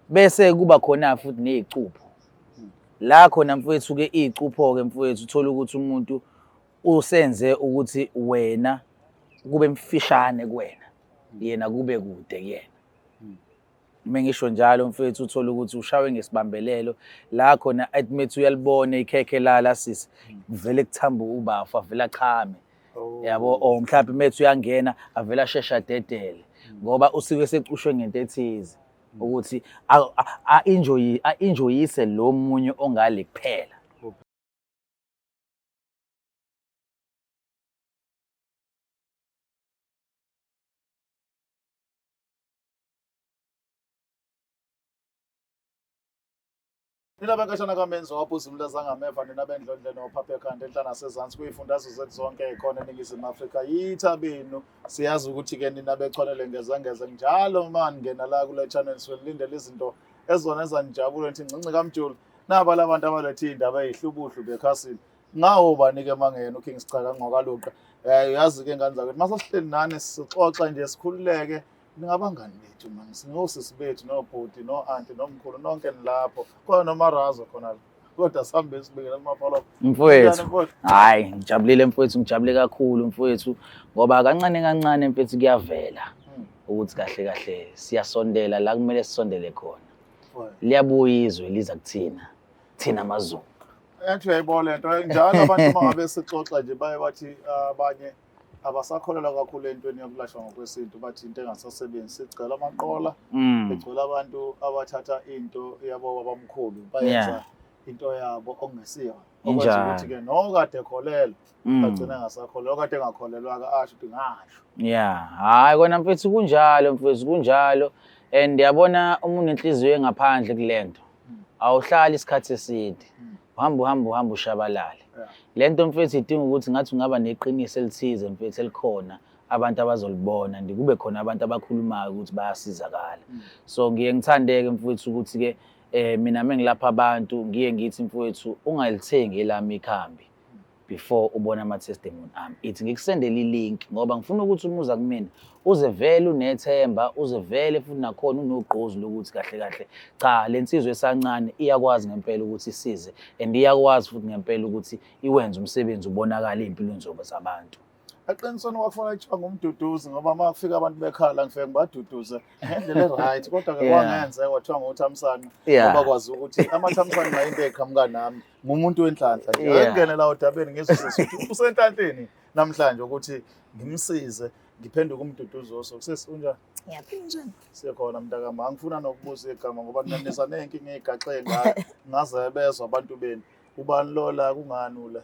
Bese kuba khona futhi nezicupho. La khona mfowethu ke iy'cupho ke mfowethu uthola ukuthi umuntu usenze ukuthi wena kube mfishane kuwena, yena kube kude kuyena. Uma ngisho njalo mfethu uthola ukuthi ushawe ngesibambelelo la khona admit uyalibona ikhekhe la sisi kuvele kuthamba ubafa avele achame. Oh. Yabo, or mhlawumbe methu uyangena avele asheshe adedele ngoba usuke secushwe ngento ethize ukuthi a-enjoy a-enjoyise lo munye ongale kuphela. Nina benkashana kamenzi waphuza umlazangameva, nina bendlondle nophapha ekhanda enhla nasezansi kuyifundazwe zethu zonke ey'khona eNingizimu Afrika. Yitha benu, siyazi ukuthi-ke nina bechwanele ngezangeze njalo uma ningena la kule channel suke nilindele izinto ezona ezanijabule nithi ncinci kamjulu. Naba la bantu abalethe iy'ndaba ey'hlubuhlu bekhasini. Ngawo bani-ke mangena uKing Sichaka ngokaLuqa. Uyazi-ke ngane zakwethu, mase sihleli nani sixoxa nje sikhululeke, ningabangani bethu mani, singosisi bethu nobhuti no-anti nomkhulu nonke nilapho khona nomarazo khona la, kodwa sihambe sibikela amafolo. Mfowethu, hhayi ngijabulile mfowethu, ngijabule kakhulu mfowethu ngoba kancane kancane mfethu kuyavela ukuthi kahle kahle siyasondela la kumele sisondele khona. Liyabuya izwe liza kuthina, thina amaZulu. Yathi uyayibona lento njalo abantu uma ngabe sixoxa nje baye bathi abanye abasakholelwa kakhulu entweni yokulashwa ngokwesintu, bathi into engasasebenzi, sigcwele amaqola, igcwele abantu abathatha into yabo babamkhulu bayenza into yabo okungesiyo, okwenza ukuthi-ke nokade ekholelwa agcine engasakholelwa, okade engakholelwa-ke asho ukuthi ngasho. Yeah, hhayi kona mfethu kunjalo mfethu kunjalo, and yabona uma unenhliziyo engaphandle kule nto awuhlali isikhathi eside, uhamba uhamba uhamba ushabalale. Lento mfethu idinga ukuthi ngathi ungaba neqiniso elithize mfethu elikhona abantu abazolibona, and kube khona abantu abakhulumayo ukuthi bayasizakala. So ngiye ngithandeke mfethu ukuthi-ke mina mengilapha abantu ngiye ngithi mfethu ungalithengi elami ikhambi before ubona ama-testimony ami. Ithi ngikusendele i-link ngoba ngifuna ukuthi uma uza kumina uze vele unethemba, uze vele futhi nakhona unogqozi lokuthi kahle kahle cha le nsizwa esancane iyakwazi ngempela ukuthi isize, and iyakwazi futhi ngempela ukuthi iwenze umsebenzi ubonakale ey'mpilweni zabantu. Eqinisweni kwakufanele kuthiwa ngumduduzi, ngoba uma kufika abantu bekhala ngifike ngibaduduze ngendlela e-right, kodwa-ke kwangenzeka kwathiwa nguthamsanqa, ngoba kwazi ukuthi amathamsanqa into eqhamuka nami ngumuntu wenhlanhla nje. Angingene la odabeni ngizwe sesithi usenhlanhleni namhlanje ukuthi ngimsize ngiphenduke umduduzi wosuku. Sisi unjani? Ngiyaphila, njani? Sikhona mntakama, angifuna nokubuza igama ngoba ninanisa ney'nkinga ey'gaxe ngayo ngaze bezwa abantu benu. Ubani lola kungani ula?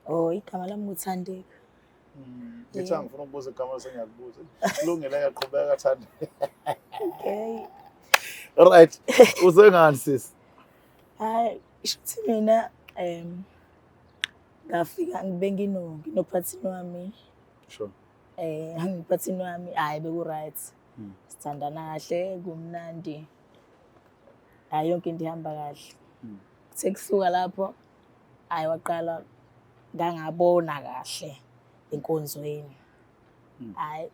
Oh, igama lami nguThandeka. Ngithi angifuna ukubuza igama sengiyakubuza. Kulungile yaqhubeka Thandeka. Okay. Alright. Uze ngani sisi? Hayi, shuthi mina ngafika ngibe nginophathini wami. Sure. Ngiphathini wami, hayi beku right. Sithandana kahle, kumnandi. Hayi yonke into ihamba kahle. Sekusuka lapho hayi waqala ngangabona kahle enkonzweni. Hayi.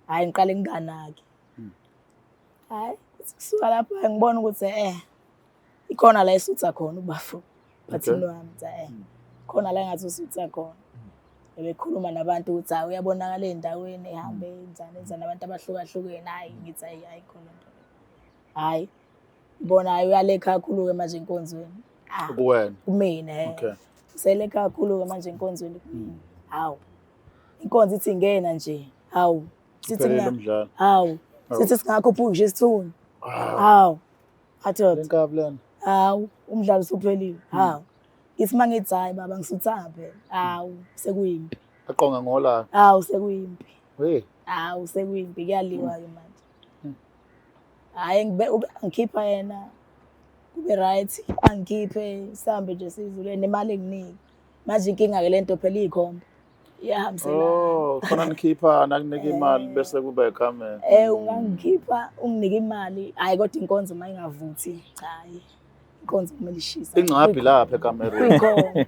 Hayi ngiqale nginganaki. Hayi kusuka lapho ngibona ukuthi ikhona la esutha khona ubafo phathini wami ukuthi khona la engathi usutha khona. Ebekhuluma nabantu ukuthi hayi uyabonakala ey'ndaweni ehambe enzani enzani abantu abahlukahlukene, hayi ngithi hayi ayikho le nto. Hayi bona hayi uyalekha kakhulu-ke manje enkonzweni. Kuwena? Kumina. Okay. Uselekha kakhulu-ke manje enkonzweni kumina. Hawu. Inkonzo ithi ingena nje. Hawu. Sithi mina. Hawu. Sithi singakhuphuki nje isithunzi. Hawu. Athi Lenkabi lena. Hawu, umdlalo usuphelile. Hawu. Ngithi uma ngithi hayi baba ngisuthanga phela. Hawu, sekuyimpi. Aqonga ngolaka. Hawu, sekuyimpi. Hey. Hawu, sekuyimpi kuyaliwa-ke manje. Hhayi ngibe angikhipha yena kube right, angikhiphe sihambe nje sizule nemali enginingi. Manje inkinga-ke le nto phela iyikhomba. Iyahambiselana. Oh, khona nikhipha nakunika imali bese kuba ikhamera. Ungangikhipha unginike imali, hhayi kodwa inkonzo uma ingavuthi, hhayi. Inkonzo kumele ishise. Ingcabhi lapha ekamereni. Kuyikhomba.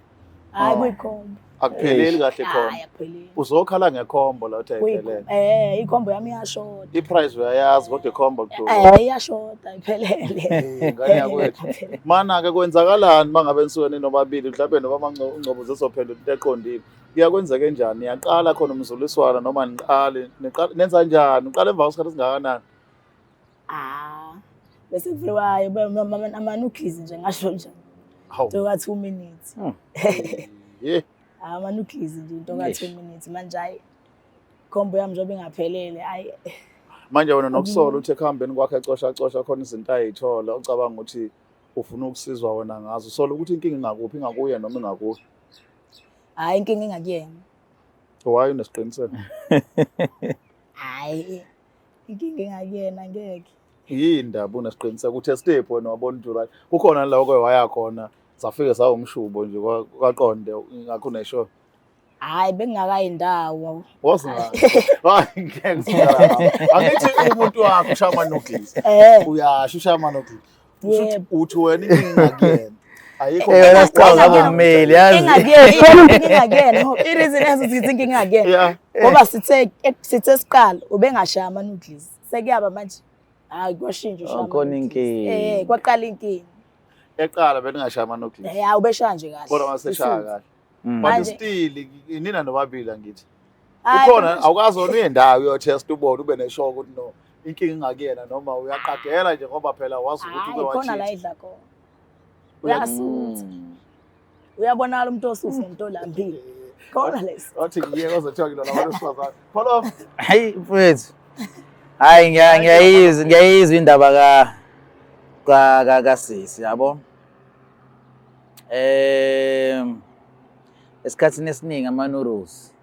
Hhayi kuyikhomba. Akupheleli kahle Hayi, khona. akupheleli. Uzokhala ngekhombo la uthi ayiphelele. Ikhombo yami iyashoda. I-price uyayazi kodwa ikhombo kuduka. Iyashoda iphelele. Ngane yakwethu. Mana-ke kwenzakalani uma ngabe nisuke ninobabili mhlawumbe noma uNgcobo zezophendula into eqondile. Kuyakwenzeka njani? Niyaqala khona umzuliswano noma niqale niqale nenza njani? Uqala emva kwesikhathi esingakanani? Ah. Bese kuvuliwayo ama-nookies nje ngasho njalo. Hawu. Into ka 2 minutes. Ye. Ama-nookies nje into ka Eish. 2 minutes manje hayi. Khombo yami njengoba ingaphelele hayi. Manje wena nokusola uthi ekuhambeni kwakhe ecosha cosha khona izinto ayithola ucabanga ukuthi ufuna ukusizwa wena ngazo. Usola ukuthi inkinga ingakuphi, ingakuye noma ingakuwe. Hayi inkinga ingakuyena. Why unesiqiniseko? Hayi. Inkinga ingakuyena ngeke. Yini ndaba unesiqiniseko ukuthi estep wena wabona ukuthi right. Kukhona la oke waya khona safike sawumshubo nje kwaqonde ngakho unesho. Hayi bengingakayi ndawo. Wasinga. Hayi ngeke singala. Angithi umuntu wakho ushaya ama-noodles. Uyasho ushaya ama-noodles. Usho ukuthi Yebo. uthi wena inkinga ingakuyena. Ayikho. Wena sichaza ngommeli yazi. Ingakuyena, ingakuyena. I-reason yenza ukuthi ngithi inkinga ingakuyena. Yeah. Ngoba sithe siqala ubengashaya ama-noodles. Sekuyaba manje. Hayi kwashintsha ushaya. Oh, khona ama-noodles. inkinga. Kwaqala inkinga. Eqala beningashaya ama-noodles. Hayi ubeshaya nje kahle. Kodwa maseshaya kahle. But Manje- still nina nobabili angithi. Hhayi, Ukhona awukazi wona uye ndawo uyothest ubone ube neshock ukuthi no inkinga ingakuyena noma uyaqagela nje ngoba phela wazi ukuthi Hhayi uke khona la wacheat. idla khona. Uyasutha. Uyabonakala umuntu osusa nomuntu olambile. Khona lesi. Wathi ngiyeke ozothiwa ngilona abantu besifazane. Follow. Hayi mfowethu. Hayi ngiyayizwa indaba ka ka kasisi yabo. Esikhathini esiningi ama-noodles.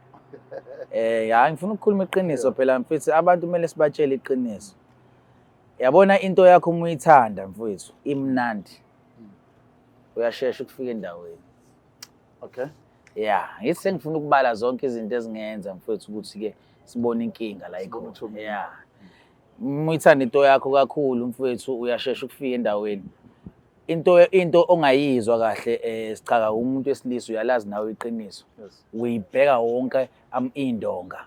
Hayi ngifuna ukukhuluma iqiniso phela mfethu, abantu kumele sibatshele iqiniso. Yabona into yakho uma uyithanda mfowethu imnandi. Uyashesha ukufika endaweni. Okay. Yeah, ngithi sengifuna ukubala zonke izinto ezingenza mfowethu ukuthi ke sibone inkinga la Sibone ikhona. uthumile. Yeah. Uma uyithanda into yakho kakhulu mfowethu uyashesha ukufika endaweni. Into ongayizwa kahle sichaka umuntu wesilisa uyalazi nawe iqiniso. Yes. Uyibheka wonke indonga.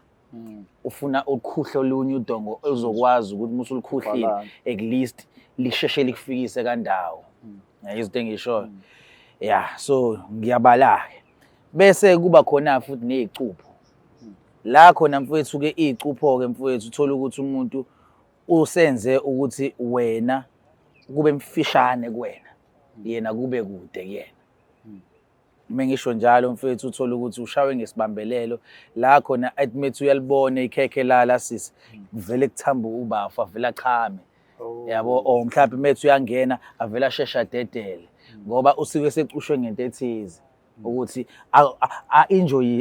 Ufuna ukhuhlo olunye udongo ozokwazi ukuthi uma usulukhuhlile Balance. at least lisheshe likufikise kandawo. Ngiyizwa into engishoyo. Yeah, so ngiyabala ke. Bese kuba khona futhi nezicupho. La khona mfowethu ke izicupho ke mfowethu uthola ukuthi umuntu usenze ukuthi wena kube mfishane kuwena, yena kube kude kuyena. Uma ngisho njalo mfowethu uthola ukuthi ushawe ngesibambelelo la khona admit uyalibona ikhekhe la sisi vele kuthamba ubafa vele achame. Yabo, or mhlawumbe methu uyangena avela shesha dedele ngoba usuke secushwe ngento ethize ukuthi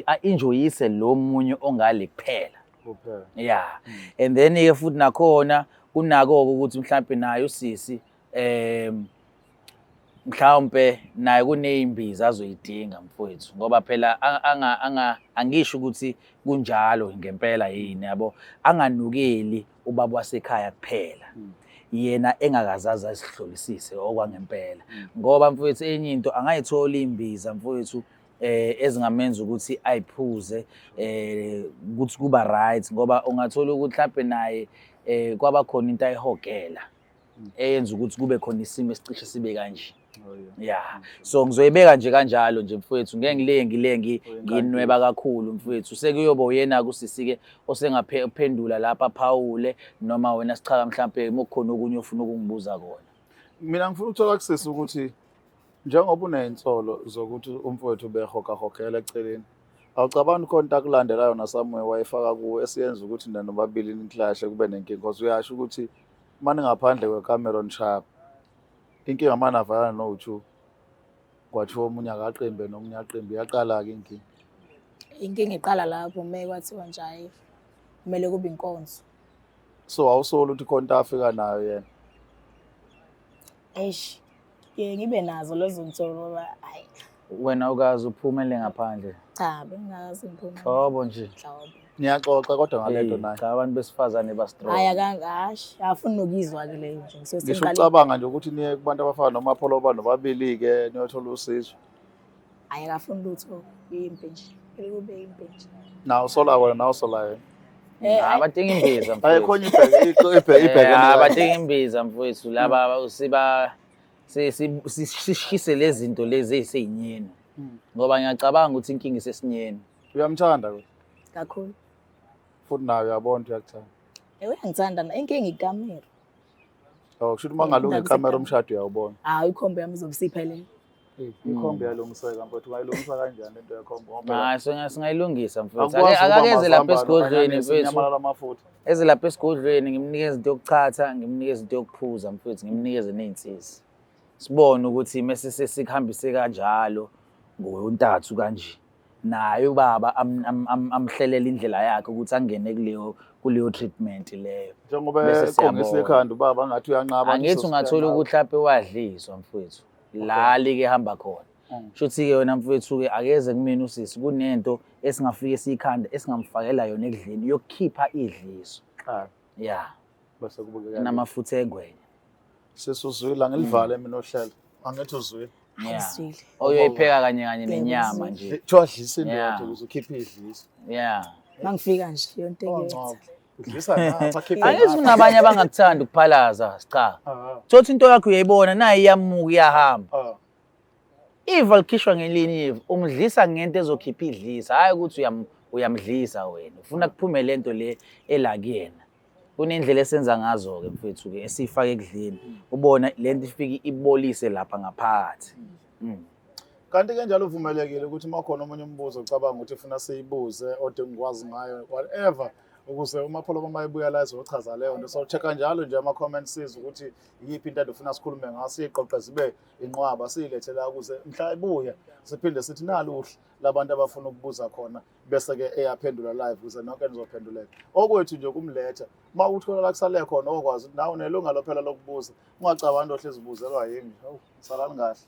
a-enjoyise lo munye ongale kuphela. Kuphela. Yeah. And then ke futhi nakhona kunako ukuthi mhlawumbe naye usisi mhlawumbe naye kunezimbiza azoyidinga mfowethu ngoba phela angisho ukuthi kunjalo ngempela yini yabo, anganukeli ubaba wasekhaya kuphela. Yena engakazazi azihlolisise okwangempela ngoba mfowethu enye into angayithola imbiza mfowethu ezingamenza ukuthi ayiphuze ukuthi kuba right ngoba ungathola ukuthi mhlawumbe naye kwaba khona into ayihogela eyenza ukuthi kube khona isimo esicishe sibe kanje. Yeah. So ngizoyibeka nje kanjalo nje mfowethu, ngeke ngilengi nginweba kakhulu mfowethu. Sekuyoba uyena kusisi ke osengaphendula lapha aphawule noma wena sichaka mhlambe mokukhona okunye ofuna ukungibuza kona. Mina ngifuna ukuthola kusisi ukuthi njengoba unezinsolo zokuthi umfowethu behogahogela eceleni, awucabangi khona into akulandelayo naSamuel wayefaka kuwe esiyenza ukuthi nina nobabili niclashe kube nenkinga? Because uyasho ukuthi uma ningaphandle kwekamero nishaya inkinga manje avalana no-2 kwathiwa omunye akaqimbe nomunye aqimbe, iyaqala-ke inkinga. Inkinga iqala lapho uma kwathiwa nje hayi kumele kube inkonzo. So awusoli ukuthi khona into afika nayo yena? Eish, ke ngibe nazo lezo nsolo ngoba hayi. Wena ukaze uphumele ngaphandle? Cha, bengingakaze ngiphume. Hlobo nje. Hlobo. Niyaxoxa kodwa ngalento naye. Cha, abantu besifazane ba strong. Hayi akangashi, afuni nokuzwa ke leyo nje. Ngisuke Ngisho sengiqale. ucabanga nje ukuthi niye kubantu abafana noMapholoba nobabili ke niyothola usizo. Hayi akafuni lutho, impi nje. Kube impenje. Nawu sola wena, nawu sola yena. Eh, Ah, badinga imbiza mfowethu. Ayikhona ibheke ibheke Eh, ah, badinga imbiza mfowethu laba siba sishise lezi zinto lezi eziseyinyeni. Ngoba ngiyacabanga ukuthi inkinga isesinyeni. Uyamthanda ke Kakhulu. futhi nawe uyabona ukuthi uyakuthanda. Eh, uyangithanda na inkinga ikamera. Oh, kusho ukuthi uma ngalunga Indaba ikamera isekamera. umshado uyawubona. Hayi, ikhombo yami izobe isiphelele. Ikhombi iyalungiseka mfowethu, ungayilungisa kanjani into yekhombi ngoba Hayi, singayilungisa mfowethu. akukwazi ukuba Akakeze lapha amazambane, esigodlweni anyanisi, mfowethu. inyama lamafutha. Eze lapha esigodlweni ngimnikeze into yokuchatha, ngimnikeze into yokuphuza mfowethu, ngimnikeze ney'nsizi. Sibone ukuthi mese sesikuhambise kanjalo ngoyontathu kanje. Naye ubaba amhlelele indlela yakhe ukuthi angene kuleyo treatment leyo. Njengoba Bese eqongisa siyabona. ikhanda ubaba ngathi uyanqaba. Angithi ungathola ukuthi mhlawumbe wadliswa mfowethu. La like ehamba khona. Shuthi-ke wena mfowethu-ke akeze kumina usisi kunento esingafike siyikhanda esingamfakela yona ekudleni yokukhipha idliso. Ah, Ya, bese kubukeka. namafutha engwenya. Sesuzwile, angilivale mina uhlelo. Angithi uzwile. Yeah. Ayizwile. Oyoyipheka kanye kanye Yebo, nenyama uzwile. nje. Kuthiwa dlisa indoda Yeah. ukuze ukhiphe idliso. Yeah. Mangifika nje yonke Oh, into. ngcobo. Udlisa ngapha khiphe. Angithi ngapha. kunabanye abangakuthandi ukuphalaza, cha. Ah, Thothi into yakho uyayibona nayi iyamuka iyahamba. ah. Iva likhishwa ngelinye iva, umdlisa ngento ezokhipha idlisa, hhayi ukuthi uyamdlisa wena. Ufuna kuphume lento le ela kuyena. Kunendlela esenza ngazo-ke mfethu-ke esiyifaka ekudleni. Ubona lento ifike ibolise lapha ngaphakathi. Kanti ke njalo uvumelekile ukuthi uma khona omunye umbuzo ucabanga ukuthi ufuna siyibuze odinga ukwazi ngayo whatever ukuze uMapholoba uma ebuya la ezochaza leyo nto. So check-a njalo nje ama-comments sizwe ukuthi iyiphi into ufuna sikhulume ngayo, siyiqoqe zibe inqwaba siyilethe la ukuze mhla ebuya siphinde sithi nalu uhle labantu abafuna ukubuza khona bese-ke eyaphendula live ukuze nonke nizophenduleka. Okwethu nje ukumletha uma uthola la kusale khona okwazi ukuthi nawe unelungelo phela lokubuza, ungacabangi ohlezi ubuzelwa yimi. Hawu, salani kahle.